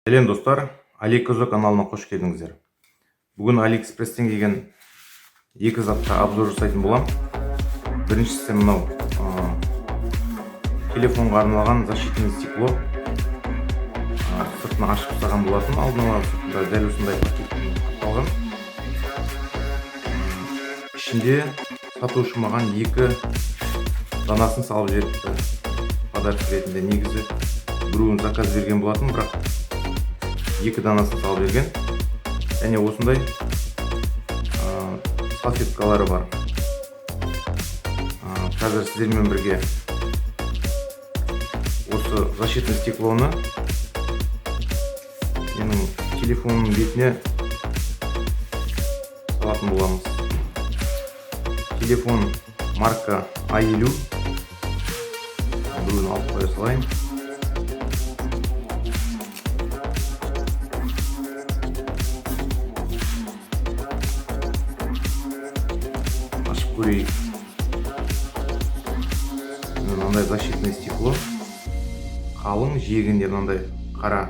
Сәлем, достар! Аликозо каналына қош келдіңіздер. Бүгін Алиэкспресстен келген екі затқа обзор жасайтын боламын. Біріншісі мынау телефонға арналған защитный стекло. Сыртын ашып тастаған болатын алдын ала. Сыртында дәл осындай пакетпен қапталған. Ішінде сатушы маған екі данасын салып жіберіпті подарок ретінде. Негізі біреуін заказ берген болатын, бірақ екі данасын салып жіберген. Және осындай салфеткалары бар. Қазір сіздермен бірге осы защитный стеклоны менің телефонымның бетіне салатын боламыз. Телефон марка А50. Біреуін алып қоя салайын. Ашып көрейік. Міне, мынандай защитный стекло, қалың, жиегінде мынандай қара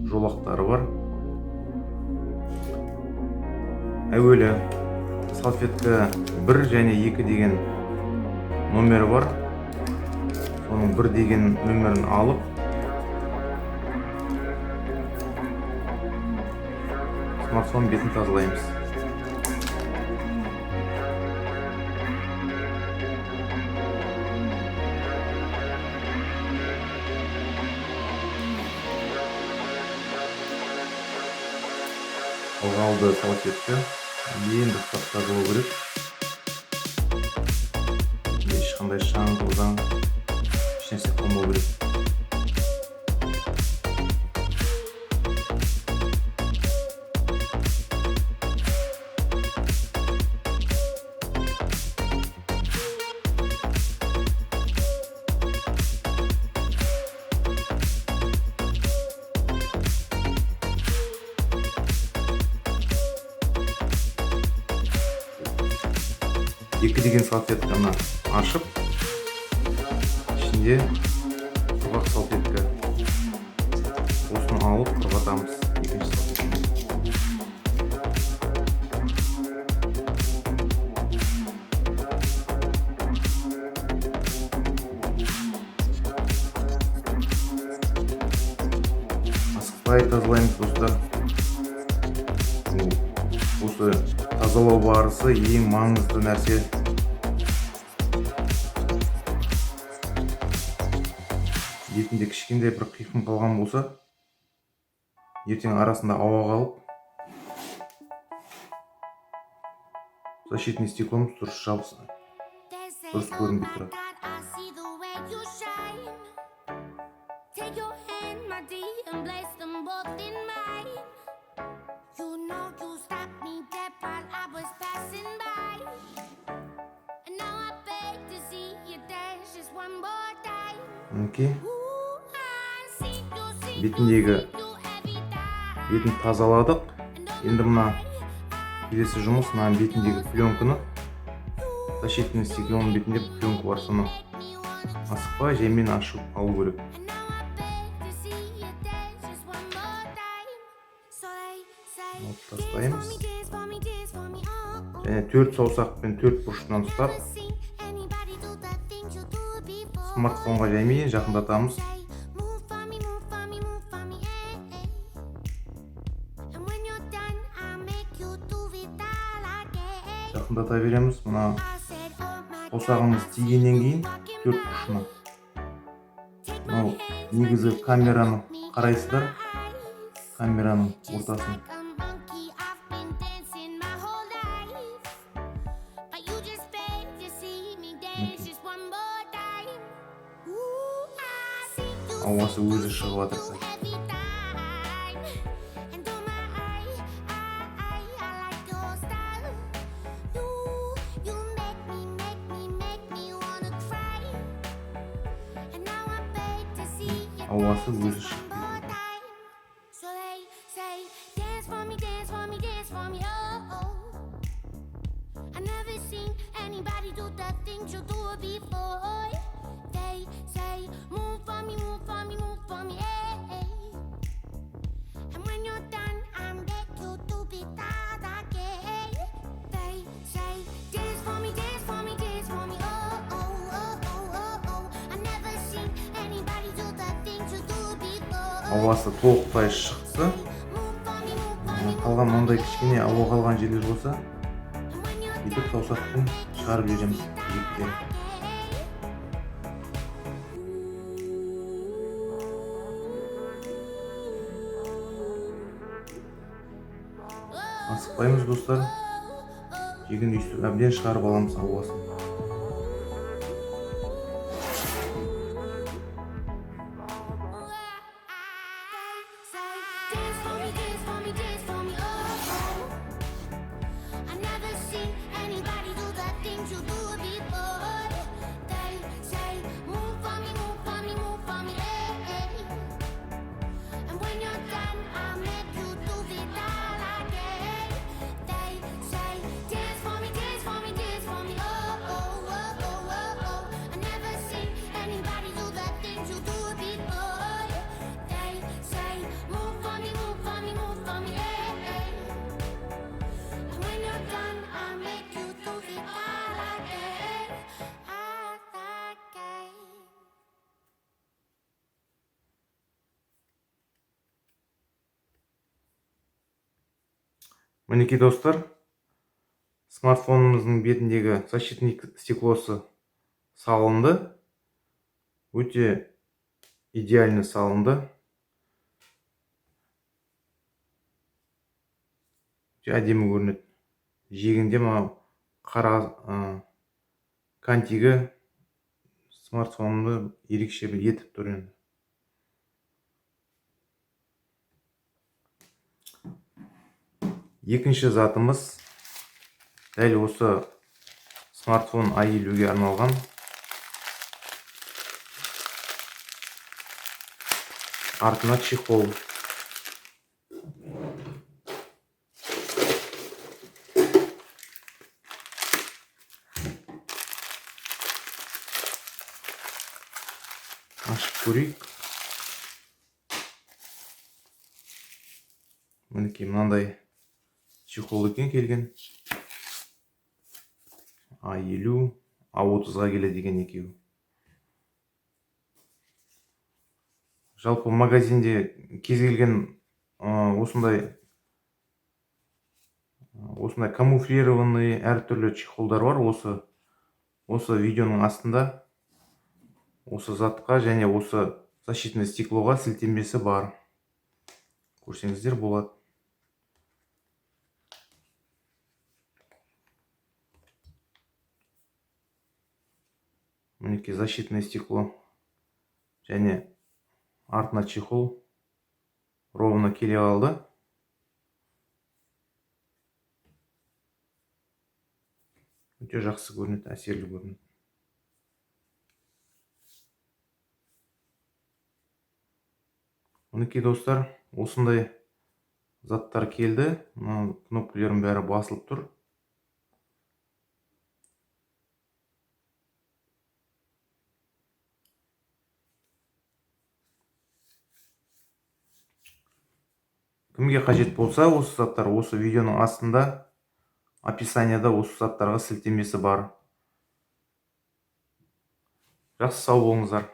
жолақтары бар. Әуелі салфетка бір және екі деген номері бар. Соның бір деген нөмірін алып, смартфон бетін тазалаймыз. Ылғалды салфетка, ең дұрыстап тазалау керек. Ешқандай шаң тозаң, ешнәрсе қалмау керек. Екі деген салфетканы ашып, ішінде құрғақ салфетка, осыны алып құрғатамыз екінші салфетканы. Асықпай тазалаймыз, достар. Осы тазалау барысы ең маңызды нәрсе. Бетінде кішкентай бір қиқым қалған болса, ертең арасында ауа қалып, защитный стекломыз дұрыс жабыс, дұрыс көрінбей тұрады. Take your hand, my dear, and place them both in mine. You know you stopped me dead while I was passing by. And now I beg to see you dance just one more time. Мінекей. Ooh, I see you, see you, Бетіндегі see you every time. бетін тазаладық. Енді мына келесі жұмыс мына бетіндегі пленканы, защитный стеклоның бетінде пленка бар, соны асықпай, жаймен ашып алу керек. And now I beg to see you dance just one more time. So they say, Алып тастаймыз. dance for me, dance for me, oh, oh. Және төрт саусақпен төрт бұрышынан ұстап, Seen anybody do the things you do before. смартфонға жаймен жақындатамыз. Move for me, move for me, move for me, eh, eh. And when you're done, I'll make you do it all again. Жақындата береміз. Мына I said, oh my саусағымыз тигеннен кейін төрт бұрышына, мынау негізгі камераны қарайсыздар, камераның ортасын. Like a monkey, I've been dancing my whole life. But you just beg to see me dance just one more time. Ooh, I see you, Ауасы өзі шығып жатыр қазір. Every time. And oh my, I like your style. You make me, make me, make me wanna cry. And now I beg to see you Ауасы dance өзі just шығып one more кетеді. Time. So they say, dance for me, dance for me, dance for me, oh, oh. things you do before. They say, move for me, move for me, move for me, hey. And when you're done, I'm back you to be that again. They say, dance for me, dance for me, dance for me, oh, oh, oh, oh, oh, oh. I never seen anybody do the things you do before. Ауасы толықтай шықты. Қалған мынандай кішкене ауа қалған жерлер болса, бүйтіп саусақпен шығарып жібереміз жиектен. Асықпаймыз, достар. Жегін өйстіп әбден шығарып аламыз ауасын. Dance for me, dance for me, dance for me, oh, oh. I never seen anybody do the things you do before. They say, move for me, move for me, move for me, hey, hey. And when you're done, I'll make you do it all again. They say, dance for me, dance for me, dance for me, oh, oh, oh, oh, oh, oh. I never seen anybody do the things you do before. They say, move for me, move for me, move for me, hey, hey. And when you're done, I'll make you do it all again, all again. Мінекей, достар, смартфонымыздың бетіндегі защитный стеклосы салынды. Өте идеально салынды. Өте әдемі көрінеді. Жиегінде мынау қара кантигі смартфонымды ерекше бір етіп тұр енді. Екінші затымыз дәл осы смартфон А50-ге арналған артына чехол. Ашып көрейік. Мінекей, мынандай чехол екен келген. А50, А30-ға келеді екен екеуі. Жалпы магазинде кез келген осындай камуфлированный әртүрлі чехолдар бар. Осы видеоның астында осы затқа және осы защитный стеклоға сілтемесі бар. Көрсеңіздер болады. Мінекей, защитное стекло және артына чехол ровно келе қалды. Өте жақсы көрінеді, әсерлі көрінеді. Мінекей, достар, осындай заттар келді. Мына кнопкалердің бәрі басылып тұр. Кімге қажет болса осы заттар, осы видеоның астында описанияда осы заттарға сілтемесі бар. Жақсы, сау болыңыздар.